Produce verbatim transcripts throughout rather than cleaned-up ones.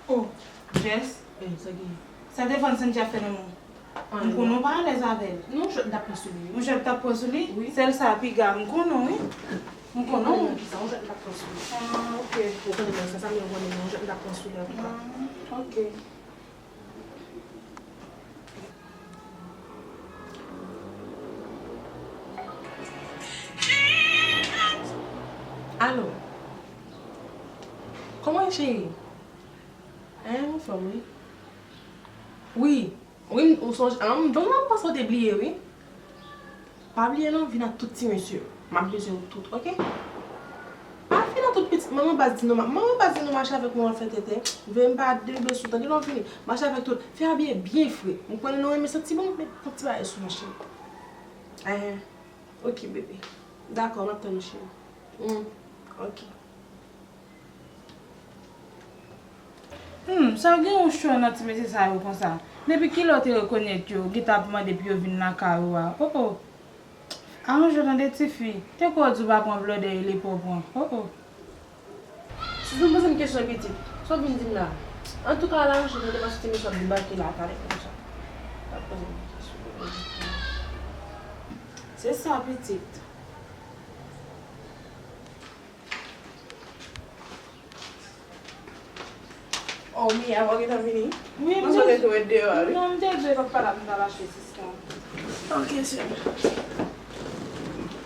Oh, Jess. Eh, sa ki? Sa te fann Sandy ap fè nan men w. M konnen w pa alèz avè l. Non, jwèt m t ap pran sou li, wi. Yon jwèt t ap pran sou li? Wi. Sèl sa piga, m konnen w, wi. M konnen w. Ou konnen menm ki sa, yon jwèt m t ap pran sou li. Ah, ok. Ou konnen menm sa, sa m yo konnen, yon jwèt m t ap pran sou li, antouka. Ah, ok. Alo. Kòman w ye, cheri? Hein, anfòm, wi. Wi. Wi, m, ou sonje, ah, m, m panse w te bliye, wi. Pa bliye non, vin ak tout ti mesye yo. M ap bezwen yo tout, ok? Pa vin ak tout pitit. Manman baz di nou, ma-, manman baz di nou mache avèk nou al fè tenten. Veye m pa debe sou, tande lè w vini. Mache avèk tout. Fè abiye byen fre. M konnen nou renmen santi bon, met yon ti bagay sou nou, cheri. Eh, ok, bebe. Dakò, m ap tann ou, cheri. Hmm, ok. Hmm, sa w gen yon cho nan ti mesye sa yo konsa? Depi kilè w te rekonèt yo, gentan ap mande pou yo vin lakay ou a? Oh, oh. Aranje w tande tifi. Te kwè w di w pa pran blòdè e lepè w pran. Oh, oh. Susan, poze m kesyon pitit. Sa w vin di m la? Antouka, al aranje w tande paske ti mesye ap debake la talè konsa. Pa poze m kesyon. Se sa, pitit. Oh, Mia, ou gentan vini? Wi, m te dwe ret deyò a, wi. Non, m te dwe pa pale ak m ta mache, sista. Ok, sè m.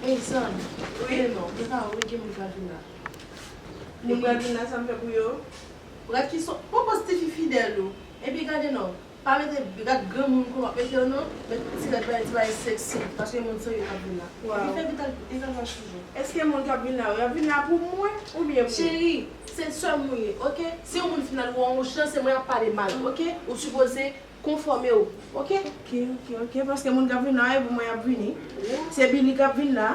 Ey, San. Wi, non, m ta wè gen moun k ap vin la. Moun k ap vin la, sa m fè pou yo? Gad ki son, pwopòz ti fi fidèl ou. Epi gade non. Pa mete, gad granmoun kòman w ap mete yo non, met ti rad bagay, ti bagay sexy, paske moun serye k ap vin la. Epi fè vit al, epi al fè chanje. Èske moun k ap vin la yo, y ap vin la pou mwen oubyen pou... Cheri, se sè m ou ye, ok? Si yon moun fin al wè w yon jan, se mwen y ap pale mal, ok? Ou sipoze konfòme w, ok? Ok, ok, ok, paske moun k ap vin la yo, e pou mwen y ap vini. Se Billy k ap vin la.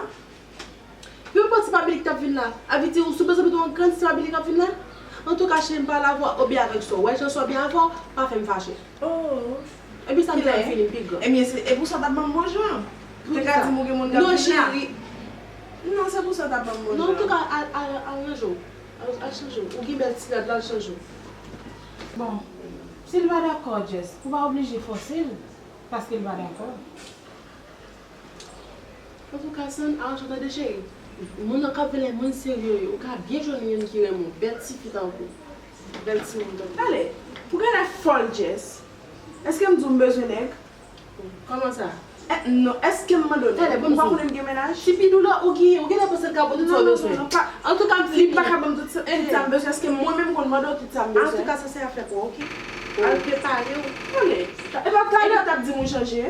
Yo pa ti pa Billy ki t ap vin la. A vle di ou sipoze mete yon grenn ti pa Billy k ap vin la. Antouka, cheri, m pale avè w oubyen avèk sè w. Wè jan sè w byen avè w, pa fè m fache. Oh. Epi sa m te ap vini, m pi gran. Ebyen, se, e pou sa w t ap ban m bon jan. Ou te ka di m ou gen moun k ap vin la. Non, cheri. Non, se pou sa w t ap ban m bon jan. Non, antouka, al, al, al ranje w. Al, al chanje w. Ou gen bèl ti rad la, al chanje w. Bon, si l pa dakò, Jess, ou pa oblije fòse l, paske l pa dakò. Antouka, San, aranje w tande, cheri. Moun nan k ap vin la, moun serye yo ye. Ou ka byen jwenn youn ki renmen w. Bèl tifi tankou w. Bèl timoun tankou w. Talè, pou genlè fòl, Jess. Èske m di w m bezwen nèg? Kòman sa? Eh, non, èske m mande w nèg? Talè, ban m di w. Ou pa konnen m gen mennaj? Ti pidou la, ou genyen, ou genlè panse l ka ba w tout sa w bezwen. Non, non, non, non, pa. Antouka, m di li pa ka ban m tout sa, tout sa m bezwen. Èske mwen menm konn mande w tout sa m bezwen? Antouka, sa se afè pa w, ok? Al prepare w. Konnen. E pa talè w t ap di m ou chanje?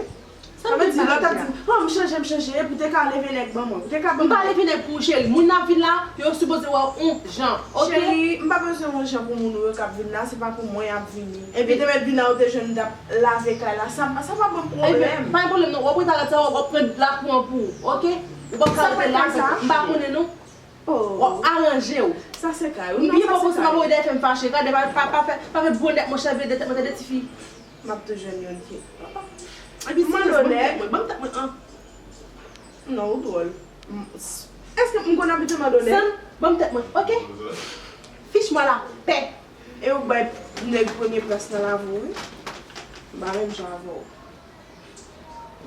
Sa vle di lè w t ap di m, oh, m chanje, m chanje, epi w te ka leve nèg ban mwen. Ou te ka ban m. M pa leve nèg pou ou, cheri. Moun nan ap vin la, yo sipoze wè w yon jan, ok? Cheri, m pa bezwen yon jan pou moun ou yo k ap vin la, se pa pou mwen y ap vini. Epi te mèt vin la, ou te jwenn m t ap lave kay la. Sa, sa pa ban m pwoblèm. Pa gen pwoblèm non, w ap ret arete sa, w ap pran lakou an pou ou, ok? Ou p ap ka rete la, m pa konnen non. W ap aranje w. Sa se kay ou. M byen fò konsa, m ap voye dèyè fè m fache. Gade, pa, pa, pa fè, pa fè gwo nèt, monchè, vle de tèt mwen, tande tifi. M ap tou jwenn youn ki... Epi si mwen, ban m tèt mwen, ban m tèt mwen, an. Non, ou dwòl. M, s-, èske m konn abitye mande w nèg? San, ban m tèt mwen, ok? Fiche-moi la paix. E ou bay nèg premye plas nan lavi w, wi. M pa menm jan avè w.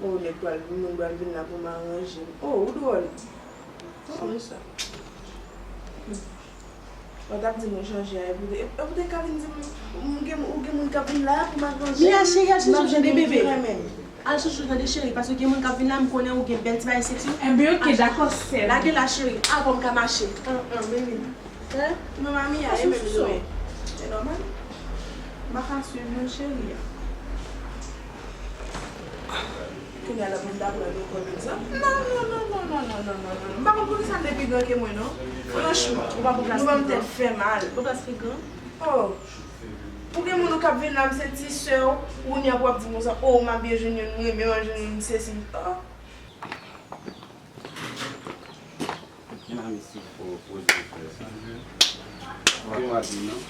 Oh, nèg pral, moun pral vin la pou m aranje m. Oh, ou dwòl. Kòman sa? Ou t ap di m ou chanje a, epi ou te, epi ou te ka vin di m, m gen, ou gen moun k ap vin la pou m aranje m. Mia, cheri, al chanje w tande, bebe. Al chanje w tande, cheri, paske gen moun k ap vin la, m konnen ou gen bèl ti bagay sexy. Enben, ok, dakò, sè m. Lage la, cheri, avan m ka mache. An, an, men, men. Hein? Mama Mia, e menm nou ye. Se nòmal. M pa ka swiv non, cheri. Kounye a la pou m ta pran nou kòm egzanp. Non, non, non. M pa konn poukisa l te pi gran ke mwen, non. Franchman, nou ban m tèt fè mal. Ou plas pi gran? Oh. Pou gen moun ou k ap vin la, m se ti sè w, kounye a pou w ap di m konsa, oh, m ap byen jwenn youn, m renmen w, jwenn youn, sesi. Oh. Gen la mesye. Ou poze frè. Gen w ap di non?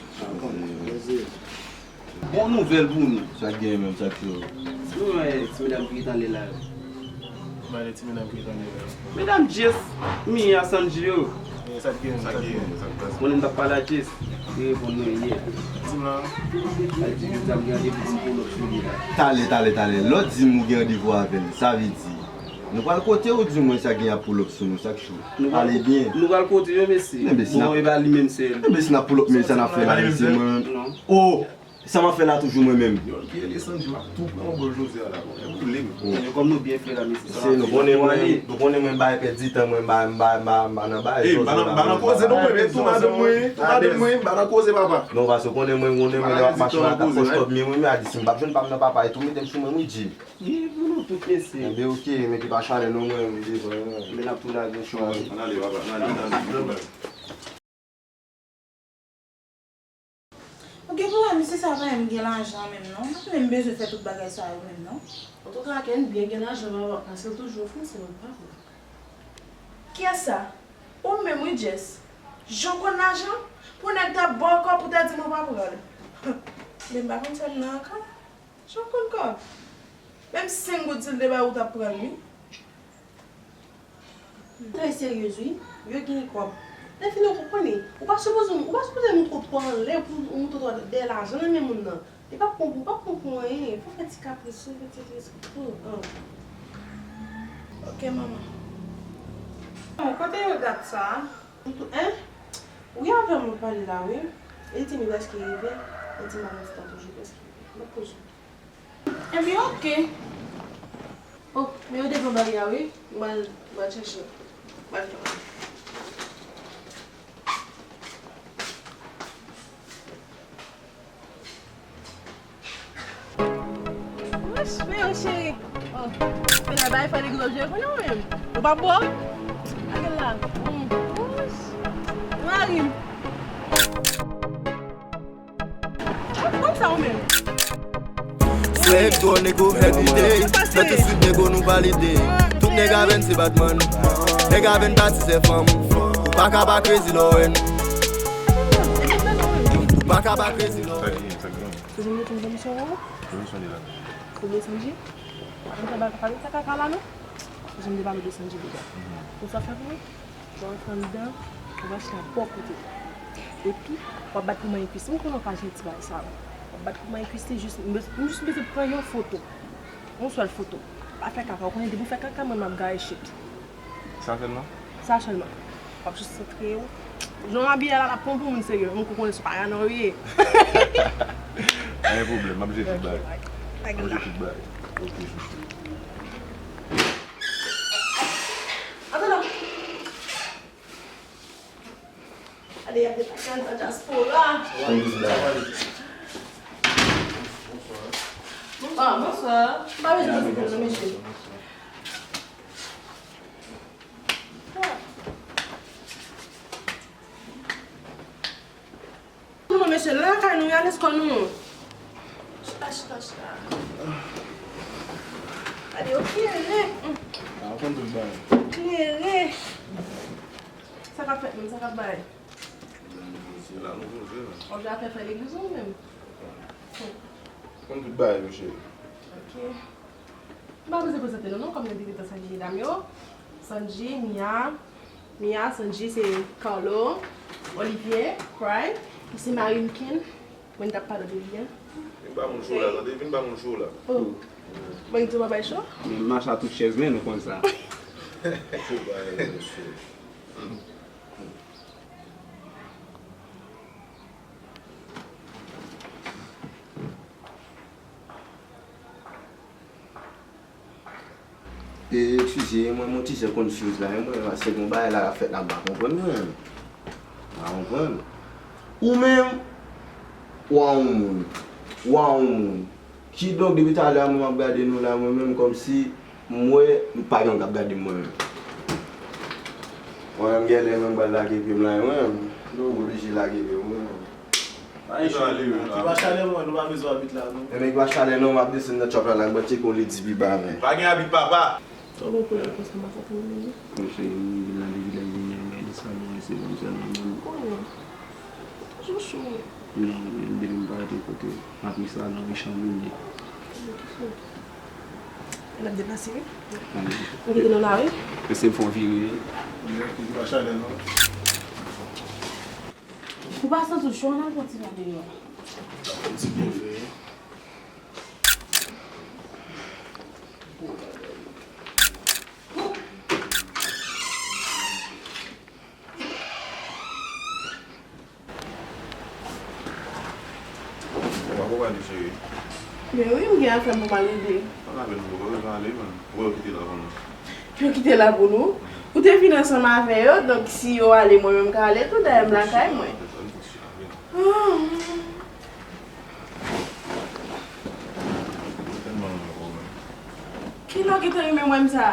Bon nouvèl pou nou. Sa k genyen menm, sa k fè w? Nou wè ti medam ki ret anlè la yo. Ba de ti medam ki ret anlè la yo. Medam Jess, Mia, Sanji yo. Sa k gen, sa k gen, sa k pase? Konnen m t ap pale ak Jess, li reponn mwen yè. Di m la. Al di jodi a m gen randevou pou lòt sou li la. Talè, talè, talè. Lè w di m ou gen randevou avè l, sa vle di nou pral kote ou di mwen sa gen ap pull up sou nou, sa k cho? Pale byen. Nou pral kote yo, mesye. Bon, e pa li menm sèl. Enben si n ap pull up, men sa n ap fè la, mesye, mwen menm. Oh! Sa m ap fè la toujou mwen menm. Yo, ki rele Sanji, m ap tou pran yon bòl jodi a la, bon, e boule m. Yo, kòm nou byen fè la, mesye, sa n ap fè la pou ale. Nou konnen mwen bay pèdi tan, mwen m ba, m ba, m ba, m ba nan bay. Ey, m pa nan, m pa nan koze non, mwen, men tou madanm mwen, tou madanm mwen, m pa nan koze, papa. Non, paske w konnen mwen, konnen mwen, lè m ap mache la, ta kòch kòb mwen, mwen, a di si m p ap jwenn pa m nan papa, e tou mete m sou mwen, wi, G. Li pou nou tout, mesye. Enben, oke, men ki pa chalè non, mwen, m bezwen, mwen. Men n ap tou lage chou. Ann ale, papa, ann ale, ann ale. Ou gen pwoblèm, mesye sa pa menm gen lajan menm non. M pa menm bezwen fè tout bagay sa yo menm non. Antouka, Ken byen gen lajan, papa, paske l toujou ofanse, mwen pa kwè. Kiyès sa? Ou menm wi, Jess. Jan w konn lajan? Pou nèg ta ba w kòb pou ta di m ou pa pran l. Men m pa konn sa m nan ankò. Jan w konn kòb? Menm senk goud si l te ba w, ou t ap pran l wi. Trè seryez wi, yo gen kòb. Lè fini w konprann, ou pa sipoze, ou pa sipoze montre w twò anlè pou ou montre w twò dèyè lajan nan men moun nan. Li p ap pran pou, p ap pran pou anyen, fò w fè ti kapris ou, fè ti kapris ou. Oh, oh. Ok, manman. Bon, kote yo dat sa a? Hein? Wi, avè m ou pale la, wi. Li di m li prèske rive, li di m avans tan toujou prèske rive. M ap poze w. Ebyen, oke. Oh, men yo devan bagay la, wi. M al, m al chèche. M al fè bagay. Wouch, men yo cheri. Oh, men la bay fè legliz ap jwe pou nou menm. Ou pa bo? Gade la. Mm. Wouch. Mari m. Ou konn sa ou menm? Selekto nego everyday. Mete sweet nego nou valide. Tout nèg avè n se batman. Nèg avè n pati se fanm. Ou pa ka pa crazy lè w wè n. Ou pa ka pa crazy lè w wè n. Ou janm rete nan emisyon an? Emisyon de la. Ou de Sanji? Pa gen sa kaka la non. Ou janm te pale de Sanji deja. Ou sa fè pou mwen? Lè w rantre anndan, ou mache nan bò kote. Epi, w ap bat pou manyen kwis li. M konnen w pa janti bagay sa yo. W ap bat pou manyen kwis li, jis, m jis bezwen pran yon foto. Yon sèl foto. Pa fè kaka, w konnen depi w fè kaka, mwen m ap gaye shit. Sa sèlman? Sa sèlman. W ap jis antre w. Jan w abiye la, l ap pran w pou moun serye. Mwen konnen se paranoya w ye. Pa gen pwoblèm, m ap jere tout bagay. M ap jere tout bagay. Ok, chouchou. Antre non. Gade, y ap depake anndan dyaspora. Ah, bonswa. M pa bezwen poze pwoblèm, mesye. Non, mesye, lakay nou, y a leskòl nou. Chita, chita, chita. Gade, yo klere. Ah, w konn tout bagay. Klere. Sa k ap fèt menm, sa k ap bay? Se la nou poze la. W ap jwe afè fè legliz ou menm? Konn tout bagay, mesye. Ok. M pa bezwen prezante nou non, kòm nou te gentan salye dam yo. Sanji, Mia, Mia, Sanji se Carlo, Olivier, Cry, li se mari m Ken. Mwen t ap pale de li a. Vin ba moun cho la, tande, vin ba moun cho la. Oh. Mwen di w pa bay cho? Men m mache a tout chèz men, nou konn sa. Cho bagay, mesye. E, eskize, mwen, mwen tizè confuse la, wi, mwen, paske gon bagay la k ap fèt la, m pa konprann, mwen. M pa konprann. Ou menm, ou a yon moun. Ou a yon moun. Kidonk, depi talè a, mwen, m ap gade nou la, mwen menm, kòmsi, m wè, pa gen moun k ap gade m, mwen menm. Mwen menm, genlè, mwen, m pral lage pye m la, mwen menm. M oblije lage pye m, mwen menm. Pa gen chalè, men. Ki pa chalè, mwen, nou pa bezwen abit la, non. E men ki pa chalè, non, m ap desann nan chòp la, la, m pral tcheke yon lit dipi ba, men. Pa gen abit, papa! Sa w gen koulè konsa, m pa konprann, non. Monchè, m rive la depi lè m vini an, men, li sa, mwen, se bon, sèlman, men. Konnen. Toujou cho, wi. Non, men, depi m parèt yon kote, m ap wi sa, nan wi chanm vini. N ap deplase, wi. Ann. Nou kite nou la, wi. Mesye m fè yon vire. Ki pa chalè, non. Ou pa santi w cho, ann al pran ti bwen deyò a. Ti byen fè. Ou pa konprann li, cheri. Men wi, m gen afè m pou m al regle. Pa lapenn, ou pa bezwen ale, menm. Ou wè yo kite la pou nou. Yo kite la pou nou? Ou te vin ansanm avè yo, donk si yo ale, mwen menm m ka ale tou, dayè m lakay mwen. Ah. Kilè w gentan renmen wè m sa?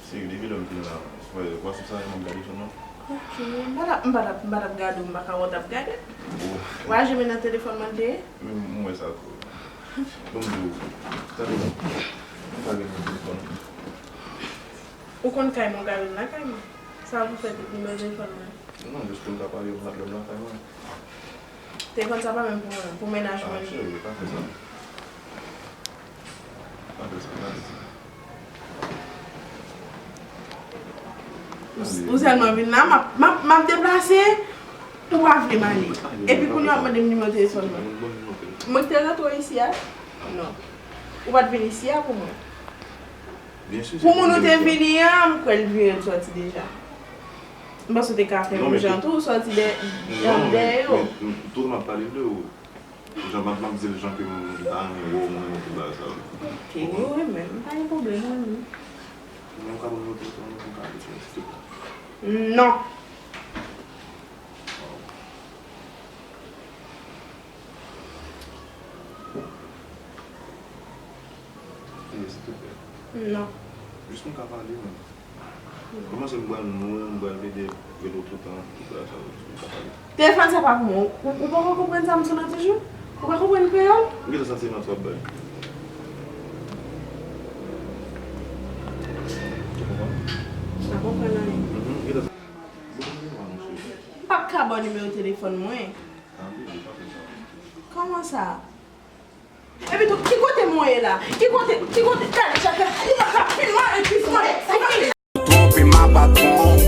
Seri, depi lè m vin la, wè, w ap sou sa, m ap gade sèlman. Ok, m pa t ap, m pa t ap, m pa t ap gade w, m pa ka wè w t ap gade. Oh. W a jeme nan telefòn mwen te ye? M, m wè sa tou. Bon, m di w, tande non, m pa gen nan telefòn. Ou konn kay mwen, w ka vin lakay mwen. Sa pou fè tout nimewo telefòn mwen? Non, jis pou m ka pale, m la, lè m lakay mwen. Telefòn sa pa menm pou mwen, pou mennaj mwen. Ah, cheri, pa fè sa. Pa fè sa, pa fè sa. Ou, ou sèlman vin la, m ap, m ap, m ap deplase, ou pa vle m ale. Epi kounye a w ap mande m nimewo telefòn mwen. Mwen ki te rantre w isi a? Non. Ou pa t vin isi a pou mwen. Pou moun ou te vini an, m kwè l vire l sòti deja. M panse w te ka fè menm jan tou, ou sòti dè, dèyè yo. Tou m ap pale de ou. Jan m ap, m ap di l jan ke m ta renmen wè w, mwen renmen tout bagay sa yo. Ok, wi, wi, men m pa gen pwoblèm, wi, wi. Men w ka ban m nimewo telefòn ou pou m ka ale, silvouplè? Non. Eye, silvouplè. Non. Jis pou m ka pale, menm. Kòman se m pral mouri, m pral plede rele w toutan, tout bagay sa yo, jis pou m ka pale. Telefòn sa pa pou mwen. Ou, ou poko konprann sa m sou nan toujou? Ou pa konprann kreyòl? M gentan santi m ap twòp bay. Ou konprann? M pa konprann anyen. Mhm, m gentan santi. Bon, m pa konprann, cheri. M p ap ka ba w nimewo telefòn mwen. Tanpri, pa fè sa. Kòman sa? Epi tou, ki kote mwen ye la? Ki kote, ki kote? Gade, chak, ou pa ka filme, epi mwen. Twonpe m a patwon,